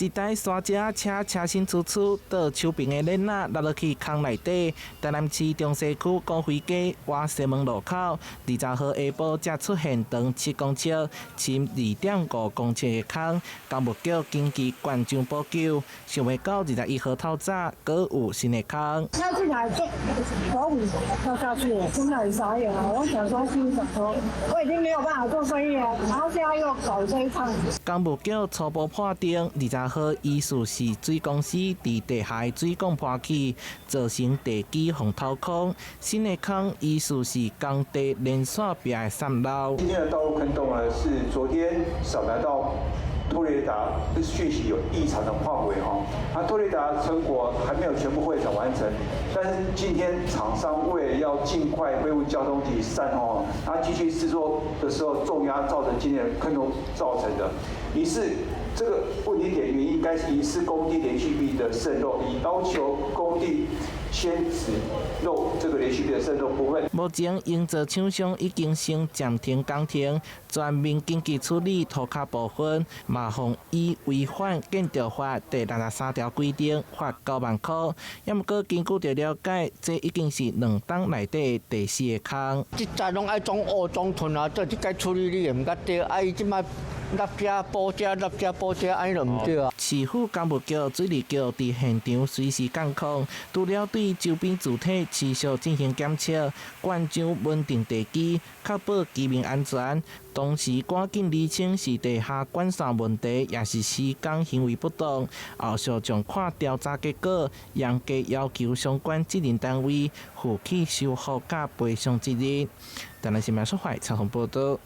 一台沙石車車身出出，倒手爿的鏈仔落落去空內底。台南市中西區高飛街倚西門路口，20號下晡才出現長7公尺、深2.5公尺的空。工務局緊急灌漿補救，想袂到21號透早，閣有新的空。他進來就把我跳下去了，真的很傻眼啊！我想說，心想說，我已經沒有辦法做生意了，然後現在又搞這一場。工務局初步判定，20號疑似是水公司佇地下的水管破去，造成地基予掏空。新的空疑似是工地連線壁的滲漏。今天的道路坑洞呢，是昨天掃描到托雷達訊息有異常的範圍哈，那托雷達成果還沒有全部匯總完成，但是今天廠商為了要盡快恢復交通及善後，他繼續施作的時候重壓造成今天的坑洞造成的，疑似這個問題點原因應該是疑似工地連續壁的滲漏，已要求工地先止漏這個連續壁的滲漏部分。目前營造廠商已經先暫停工程，全面緊急處理塗跤部分，嘛予以違反建築法第63條規定，罰9萬塊。也毋過根據著了解，這已經是2冬內底第四個空。這在攏愛總挖總吞啊，這這該處理你也毋較對，啊伊這擺落遮補遮，落遮補遮，按呢就毋對啊。市府工務局、水利局佇現場隨時監控，除了對周邊主體持續進行檢測、灌漿穩定地基，確保居民安全。同時，趕緊釐清是地下管線問題，抑是施工行為不當。後續將看調查結果，嚴格要求相關責任單位負起修復佮賠償責任。台南新聞蘇懷採訪報導。